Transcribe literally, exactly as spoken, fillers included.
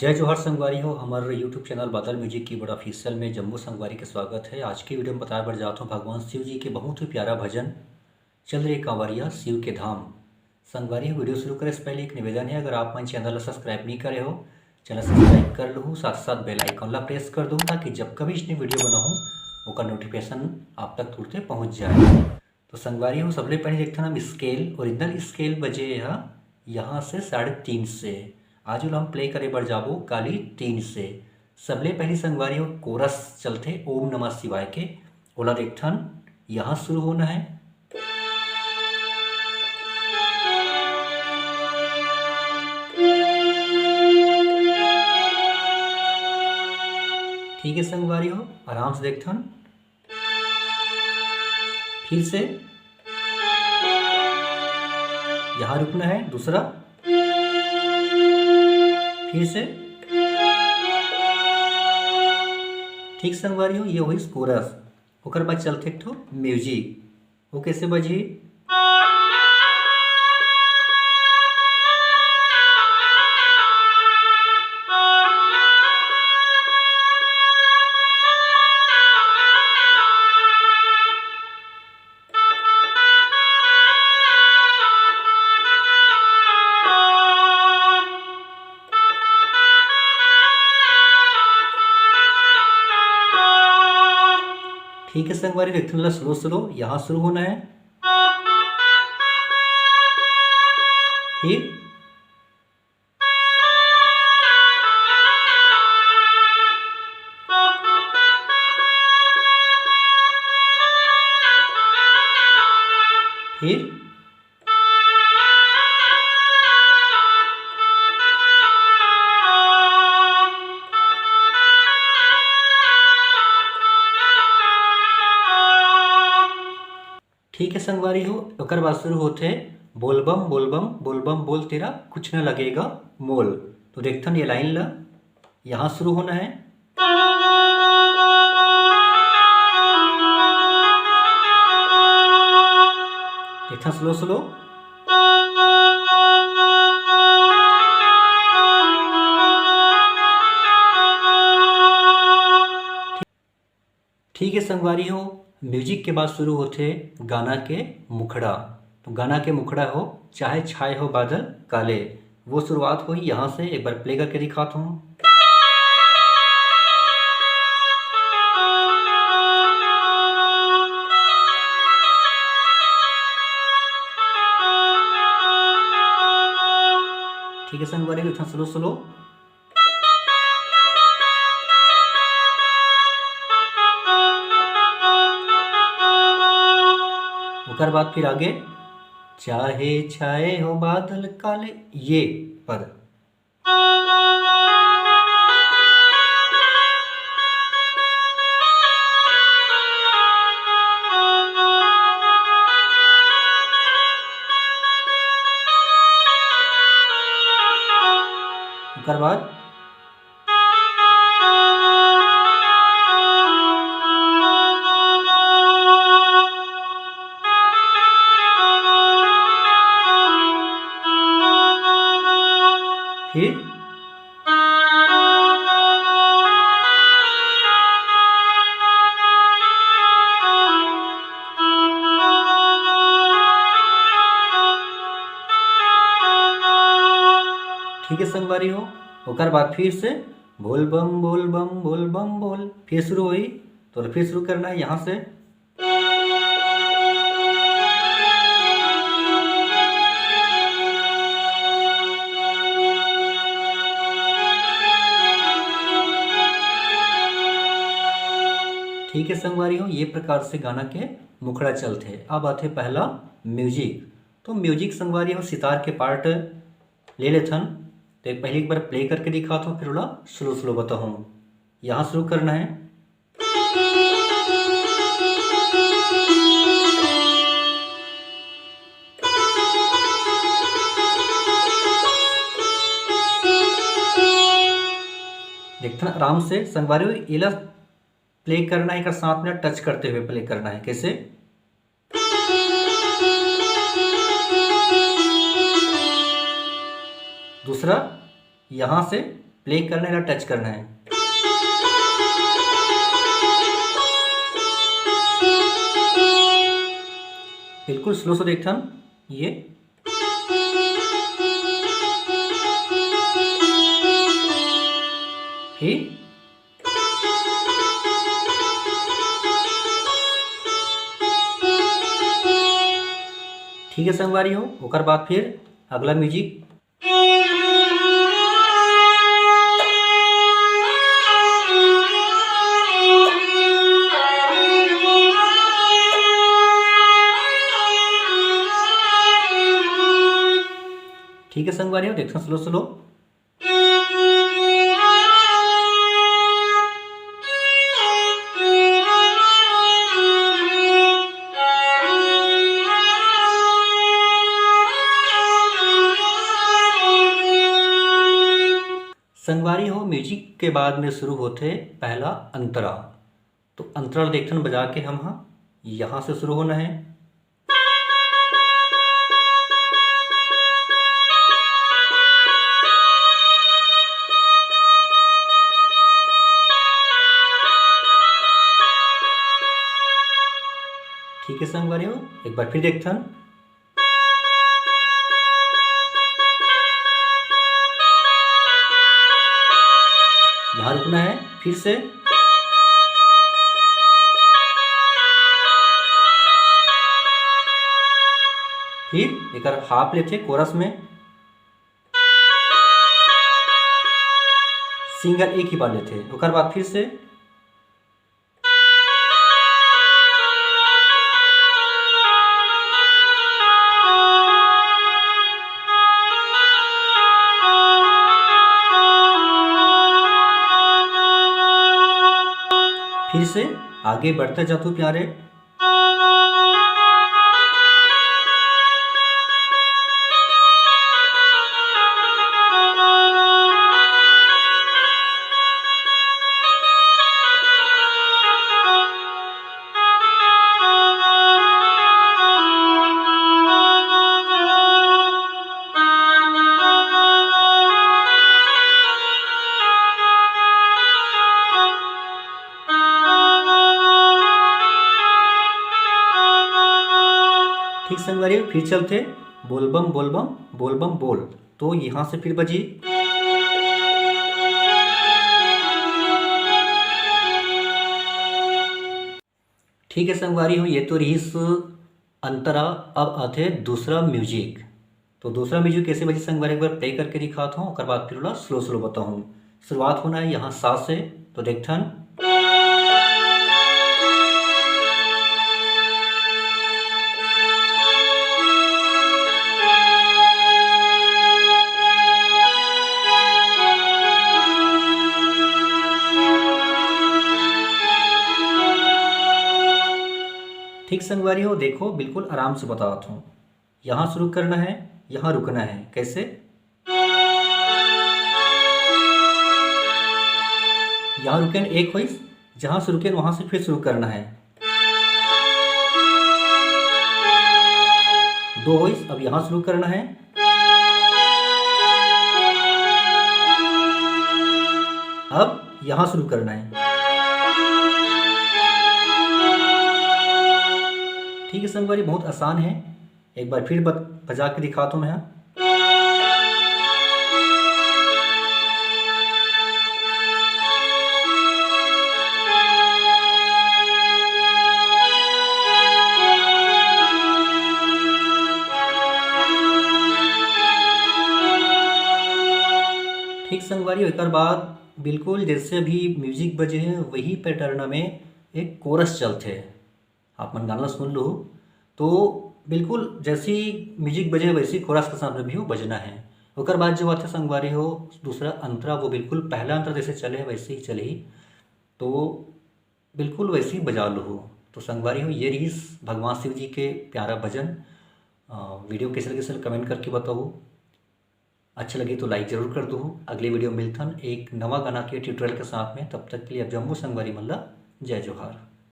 जय जोहार संगवारी हो, हमर YouTube चैनल बादल म्यूजिक कीबोर्ड ऑफिशियल में जम्मो संगवारी के स्वागत है। आज के वीडियो में बताए बर जात हूँ भगवान शिव जी के बहुत ही प्यारा भजन, चल रे कांवरिया शिव के धाम। संगवारी हो, वीडियो शुरू करे से पहले एक निवेदन है, अगर आप मन चैनल ला सब्सक्राइब नहीं करे हो, चैनल सब्सक्राइब कर लहू, साथ साथ बेल आइकन ला प्रेस कर दहू, ताकि जब कभी इसने वीडियो बनाहूँ, ओकर नोटिफिकेशन आप तक तुरते पहुँच जाए। तो संगवारी हो, सबले पहले देखथन हम स्केल, ओरिजिनल स्केल बजे ह यहाँ से साढ़े तीन से। आज ओला हम प्ले करे बर जाबो काली तीन से। सबले पहली संगवारी हो, कोरस चलथे ओम नमः शिवाय के, ओला देखथन, यहाँ शुरू होना है। ठीक है संगवारी हो, आराम से देखथन। फिर से यहाँ रुकना है, दूसरा, फिर से। ठीक संगवारी हो, ये होइस कोरस। ओकर बाद चलथे एक ठो म्यूजिक। वो कैसे बजही? ठीक है संगवारी, देखथन ला स्लो स्लो, यहाँ शुरू होना है, फिर फिर ठीक है संगवारी हो, ओकर बाद शुरू होथे बोलबम बोलबम बोलबम बोल, तेरा कुछ न लगेगा मोल। तो देखथन ये लाइन ला, यहाँ शुरू होना है। देखथन स्लो स्लो। ठीक है संगवारी हो, म्यूजिक के बाद शुरू होथे गाना के मुखड़ा। तो गाना के मुखड़ा हो, चाहे छाए हो बादल काले, वो शुरुआत होही यहाँ से। एक बार प्ले करके दिखाता हूँ। ठीक है संगवारी हो, इतना स्लो स्लो। ओकर बाद फिर आगे, चाहे छाए हो बादल काले, ये पद। ओकर बाद फिर ठीक है संगवारी हो, ओकर बाद फिर से बोल बम बोल बम बोल बम बोल, फिर शुरू होही। तो फिर शुरू करना है यहाँ से। ठीक है संगवारी हो, ये प्रकार से गाना के मुखड़ा चलथे। अब आथे पहला म्यूजिक। तो म्यूजिक संगवारी हो, सितार के पार्ट ले लेथन। तो एक पहले एक बार प्ले करके दिखात हूँ, फिर ओला स्लो स्लो बताहूँ। यहाँ शुरू करना है। देखथन आराम से संगवारी हो, एला प्ले करना है, एकर साथ में टच करते हुए प्ले करना है। कैसे? दूसरा, यहाँ से प्ले करना है या टच करना है। बिल्कुल स्लो से देखथन ये। फिर ठीक है संगवारी हो, ओकर बाद फिर अगला म्यूजिक। ठीक है संगवारी हो, देखथन स्लो स्लो। संगवारी हो, म्यूजिक के बाद में शुरू होथे पहला अंतरा। तो अंतरा देखथन बजा के हम हा, यहाँ से शुरू होना है। ठीक है संगवारी हो, एक बार फिर देखथन। यहाँ रुकना है, फिर से, फिर एकर हाफ लेथे कोरस में, सिंगल एक ही बार लेथे, ओकर बाद फिर से। फिर से आगे बढ़ते जातू प्यारे। ठीक संगवारी, फिर चलथे बोलबम बोलबम बोलबम बोल। तो यहाँ से फिर बजी। ठीक है संगवारी हो, ये तो रहिस अंतरा। अब आथे दूसरा म्यूजिक। तो दूसरा म्यूजिक कैसे बजी संगवारी, एक बार प्ले करके दिखात हूँ, ओकर बाद फिर ओला स्लो स्लो बताहूँ। शुरुआत होना है यहाँ सा से, तो देखथन। ठीक संगवारी हो, देखो बिल्कुल आराम से बतात हूँ। यहाँ शुरू करना है, यहाँ रुकना है। कैसे? यहाँ रुकेन एक होइस, जहाँ से रुकेन वहाँ से फिर शुरू करना है। दो होइस, अब यहाँ शुरू करना है। अब यहाँ शुरू करना है। ठीक है संगवारी, बहुत आसान है। एक बार फिर बत-, बजा के दिखाता हूँ मैं। ठीक संगवारी, एकर बाद बिल्कुल जैसे अभी म्यूजिक बजे है, वही पैटर्न में एक कोरस चलथे। आप मन गाना सुन लो, तो बिल्कुल जैसी म्यूजिक बजे, वैसी कोरस के साथ में भी वो बजना है। ओकर बाद जो आथे संगवारी हो, दूसरा अंतरा, वो बिल्कुल पहला अंतरा जैसे चले, वैसे ही चलही। तो बिल्कुल वैसे ही बजा लो हो। तो संगवारी हो, ये रहिस भगवान शिव जी के प्यारा भजन। अ, वीडियो कैसे लगे, सर, कमेंट करके बताओ। अच्छा लगे तो लाइक जरूर कर दो। अगले वीडियो मिलथन एक नवा गाना के ट्यूटोरियल के साथ में। तब तक के लिए आप जम्मो संगवारी मन ला जय जोहार।